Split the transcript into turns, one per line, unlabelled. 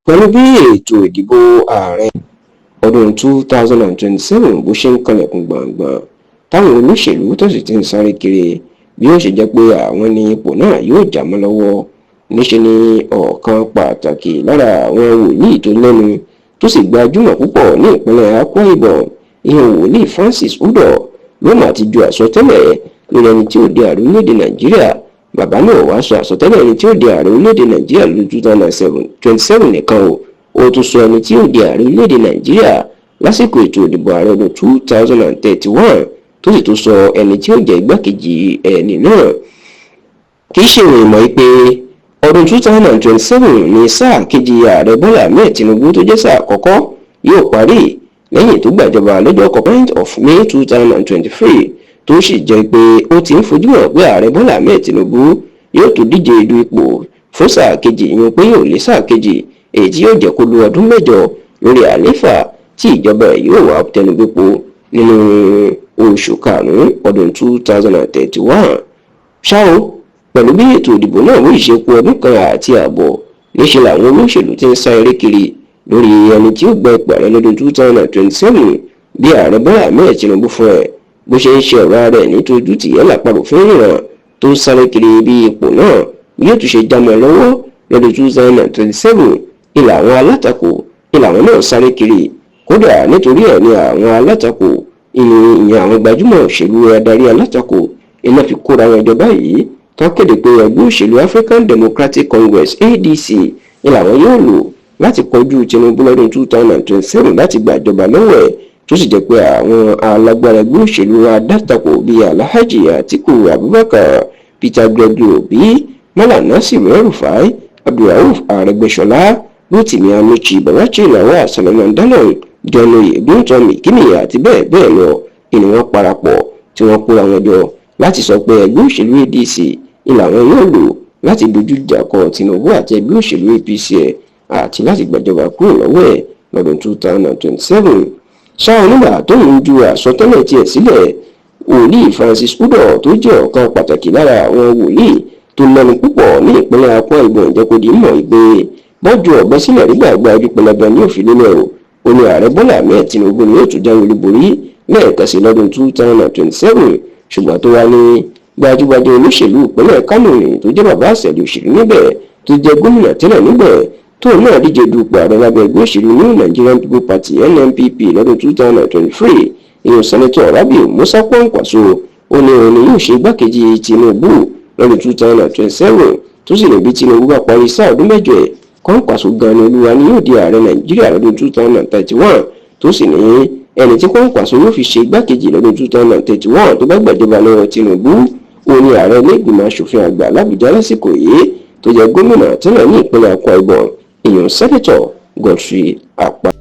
Pẹ̀lú bí ètò ìdìbò ààrẹ ọdún 2027 bó ṣe ń kanlẹ̀kùn gbọ̀ngbọ̀n, táwọn olóṣèlú tó sì ti ń sáré kiri bí ó ṣe jẹ́ pé àwọn ní ipò náà yóò já mọ́ lọ́wọ́, níṣe ni ọ̀kan pàtàkì lára àwọn wòlíì tó lẹ́nu tó sì gbajúmọ̀ púpọ̀ ní ìpínlẹ̀ Akwa Ibom, ìyẹn wòlíì Francis Udoh, ló mà ti ju àsọtẹ́lẹ̀ lórí ẹni tí ó di ààrẹ orílẹ̀-èdè Nàìjíríà. Bàbá náà wàá sọ àsọtẹ́lẹ̀ ẹni tí ó di ààrẹ orílẹ̀-èdè Nàìjíríà lọ́dún 2027 nìkan o, ó tún sọ ẹni tí ó di ààrẹ orílẹ̀-èdè Nàìjíríà lásìkò ètò ìdìbò ààrẹ ọdún 2031, tó sì tún sọ ẹni tí ó jẹ́ igbákejì ẹni náà. Kì í ṣe ìròyìn mọ́ pé ọdún 2027 ní sáà kejì ààrẹ Bọ́lá Ahmed Tinubu, tó jẹ́ sáà àkọ́kọ́, yóò parí lẹ́yìn tó gbàjọba lọ́jọ́ 9th of May 2023, tó sì jẹ́ pé ó ti ń fojú hàn pé ààrẹ Bọ́lá Ahmed Tinubu yóò tó díje du ipò fún sáà kejì, ìyẹn pé yóò lé sáà kejì, èyí tí yóò jẹ́ kó lo ọdún 8 lórí àlééfà, tí ìjọba ẹ̀ yóò wà tẹnubẹ́po nínú oṣù karùn-ún ọdún 2031. Ṣá o, pẹ̀lú bí ètò ìdìbò náà bó ṣe kù ọdún kan àti ààbọ̀, níṣẹ́ làwọn olóṣèlú ti ń sá eré kiri lórí ẹni tí ó gba ipò ààrẹ lọ́dún 2027. Bí ààrẹ Bọ́lá Ahmed Tinubu fún ẹ̀ bó ṣe ń ṣe ọ̀rọ̀ rẹ̀ nítorí tìyẹ́ làparò fún ìràn tó ń sáré kiri bí ipò náà bí yóò tún ṣe já mọ́ lọ́wọ́ lọ́dún 2027, ìlà àwọn alátakò ìlà àwọn náà sáré kiri. Kódà nítorí ẹ̀ ni àwọn alátakò, ìyẹn àwọn gbajúmọ̀ òṣèlú adarí alátakò, iná fi kóra wọn jọ báyìí tó kéde pé ẹgbẹ́ òṣèlú African Democratic Congress, ADC, ni làwọn yóò lò láti kojú Tinubu lọ́dún 2027 láti gbàjọba lọ́wọ́ ẹ̀, tó sì jẹ́ pé àwọn alágbára ẹgbẹ́ òṣèlú alátakò bíi Alhaji Atiku Abubakar, Peter Gregory Obi, Malam Nasir El-Rufai, Abdulrauf Arẹ́gbẹ́ṣọlá, Rotimi Amaechi, Babachir Lawal, Solomon Dalung, John Oyegun, Tom Ikimi àti bẹ́ẹ̀ bẹ́ẹ̀ lọ ni wọ́n parapọ̀ tí wọ́n kóra wọn jọ láti sọ pé ẹgbẹ́ òṣèlú ADC ni làwọn yóò lò láti dojú ìjà kọ Tinubu àti ẹgbẹ́ òṣèlú APC ẹ̀ àti láti gbàjọba kúrò lọ́wọ́ ẹ̀ lọ́dún 2027. Ṣá onígbà tó ń ju àsọtẹ́lẹ̀ tiẹ̀ sílẹ̀, wòlíì Francis Udoh, tó jẹ́ ọ̀kan pàtàkì lára àwọn wòlíì tó lẹ́nu púpọ̀ ní ìpínlẹ̀ Akwa Ibom, jẹ́ kó di mọ̀ pé bọ́jú ọ̀bẹ sílẹ̀ nígbàgbà ojú pẹlẹbẹ ní òfin lélẹ̀ o. Ó ní ààrẹ Bọ́lá Ahmed Tinubu ni yóò tún jáwé olúborí lẹ́ẹ̀kan sí lọ́dún 2027. Ṣùgbọ́n tó wá ní gbajúgbajà olóṣèlú ìpínlẹ̀ Kánò ní tó jẹ́ bàbá àṣẹlẹ̀ òṣèlú níbẹ̀, tó jẹ́ gómìnà tẹ́lẹ̀ níbẹ̀, tóun náà díje dupò ààrẹ lábẹ́ ẹgbẹ́ òṣèlú New Nigerian People Party, NNPP, lọ́dún 2023, ìyẹn Senator Rabiu Musa Kwankwaso, ó ní òun ni yóò ṣe igbákejì Tinubu lọ́dún 2027, tó sì ní bí Tinubu bá parí sáà ọdún 8 ẹ̀, Kwankwaso gan ni olúwa ni yóò di ààrẹ Nàìjíríà lọ́dún 2031, tó sì ní ẹni tí Kwankwaso yóò fi ṣe igbákejì lọ́dún 2031 tó bá gbàjọba lọ́wọ́ Tinubu, òun ni ààrẹ ilé-ìgbìmọ̀ asòfin àgbà l'Àbújá lásìkò yìí, tó jẹ́ gómìnà tẹ́lẹ̀ ní ìpínlẹ̀ Akwa Ibom, ìyẹn Senator Godfrey Akpabio.